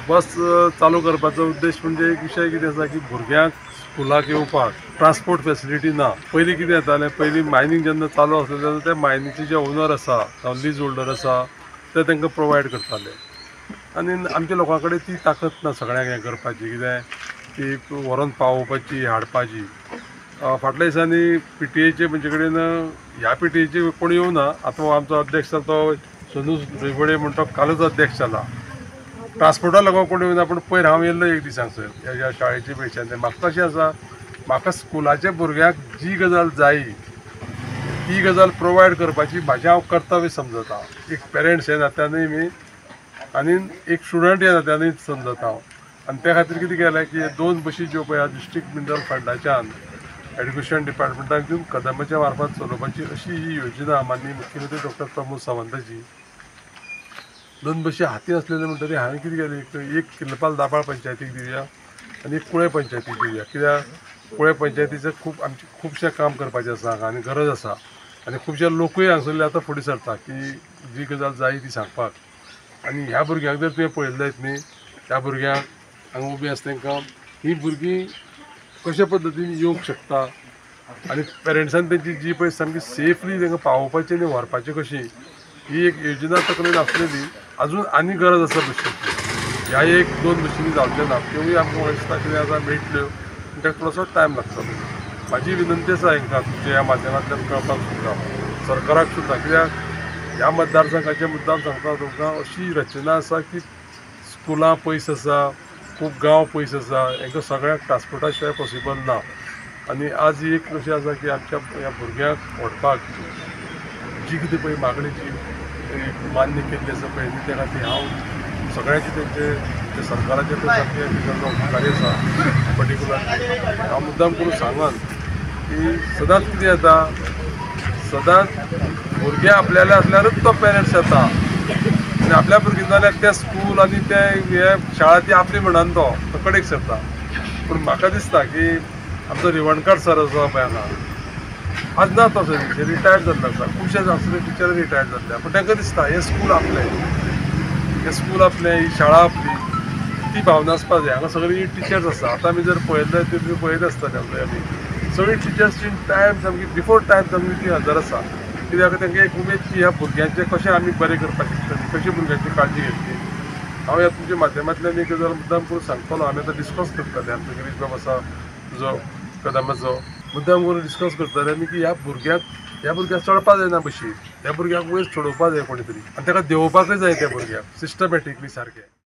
बस चालू करपाचो उद्देश म्हणजे एक विशय कितें आसा की भुरग्यांक स्कुलाक येवपाक ट्रान्सपोर्ट फेसिलिटी ना. पयलीं कितें जातालें, पयलीं मायनींग जेन्ना चालू आसलें तेन्ना ते मायनीचे जे ओनर आसा जावं लीज होल्डर आसा ते तांकां प्रोवायड करताले आनी आमच्या लोकां कडेन ती ताकद ना सगळ्यांक हें करपाची, कितें ती व्हरोन पावोवपाची हाडपाची. फाटल्या दिसांनी पीटीएचे म्हणजे कडेन ह्या पीटीएचे कोण येवना. आतां आमचो अध्यक्ष तो सोनू रुयबडे म्हण तो कालूच अध्यक्ष जाला. ट्रान्सपोर्टा लोकांक कोण येवना, पूण पयर हांव येयल्लो एक दीस हांगसर ह्या शाळेचे पेशान. म्हाका कशें आसा, म्हाका स्कुलाच्या भुरग्यांक जी गजाल जायी ती गजाल प्रोवायड करपाची म्हाजें हांव कर्तव्य समजता. एक पेरंट्स ह्या नात्यानूय मी आनी एक स्टुडंट ह्या नात्यानूय समजता हांव. आनी त्या खातीर कितें केलें की दोन बशी ज्यो पळय डिस्ट्रिक्ट मिनरल फंडाच्यान एड्युकेशन डिपार्टमेंटाक दिवन कदंबाच्या मार्फत चलोवपाची अशी ही योजना माननीय मुख्यमंत्री डॉक्टर प्रमोद सावंताची. दोन बशी हाती आसलेले म्हणटकीर हांवें कितें केलें, एक किल्लपाल दाबाळ पंचायतीक दिवया आनी एक कुळे पंचायतीक दिवया. कित्याक कुळे पंचायतीचें खूब आमचें खुबशें काम करपाचें आसा हांगा आनी गरज आसा आनी खुबशे लोकूय हांगसरले आतां फुडें सरता की जी गजाल जाय ती सांगपाक. आनी ह्या भुरग्यांक जर तुवें पळयलें जायत न्ही, ह्या भुरग्यांक हांगा उबीं आसा तांकां हीं भुरगीं कशा पद्दतीन येवंक शकता आनी पेरंट्सान तेंची जी पळय सामकी सेफली तांकां पावोवपाची आनी व्हरपाची कशी ही एक योजना तकलेन आसलेली. अजून आनी गरज आसा बशींची, ह्या एक दोन बशींनी जावचें ना, त्योय आमकां दिसता कितें आतां मेळटल्यो, पूण ताका थोडोसो टायम लागतलो. म्हाजी विनंती आसा हांकां तुमच्या ह्या माध्यमांतल्यान कळपाक सुद्दां सरकाराक सुद्दां, कित्याक ह्या मतदारसंघाचे मुद्दाम सांगता तुमकां, अशी रचना आसा की स्कुलां पयस आसा, खूब गांव पयस आसा, हांकां सगळ्यांक ट्रान्सपोर्टा शिवाय पॉसिबल ना. आनी आज ही एक अशें आसा की आमच्या ह्या भुरग्यांक व्हरपाक जी कितें पळय मागणी जी मान्य केल्ली आसा पळय न्ही, त्या खातीर हांव सगळ्यांचे तेंचे सरकाराचे सारके उपकारी आसा. पर्टिक्युलरली हांव मुद्दाम करून सांगन की सदांच कितें जाता, सदांच भुरगें आपल्याले आसल्यारूच तो पेरंट्स येता आनी आपल्या भुरगीं जाल्यार तें स्कूल आनी ते हे शाळा ती आपली म्हणून तो कडेक सरता. पूण म्हाका दिसता की आमचो रिवणकार सर आसा पळय हांगा, आज ना तो सर रिटायर्ड जाल्लो आसा, खुबशे आसले टिचर रिटायर्ड जाल्ले, पूण तांकां दिसता हें स्कूल आपलें, हें स्कूल आपलें, ही शाळा आपली, ती भावना आसपा जाय. हांगा सगळीं टिचर्स आसा. आतां आमी जर पळयलें ते तुमी पळयत आसतले आमी सगळीं टिचर्स इन टायम सामकी बिफोर टायम सामकी ती हजर आसा. कित्याक तांकां एक उमेद की ह्या भुरग्यांचें कशें आमी बरें करपाक शकतलीं, कशें भुरग्यांची काळजी घेतली. हांव ह्या तुमच्या माध्यमांतल्यान एक गजाल मुद्दाम करून सांगतलो. आमी आतां डिस्कस करतले, आमचो गिरीश बाब आसा तुजो कदंबाचो, मुद्दाम करून डिस्कस करतले आमी की ह्या भुरग्याक चडपा जायना बशीर, ह्या भुरग्याक वयर चडोवपा जाय कोणी तरी आनी ताका देंवोवपाकय जाय त्या भुरग्याक सिस्टमॅटिकली सारकें.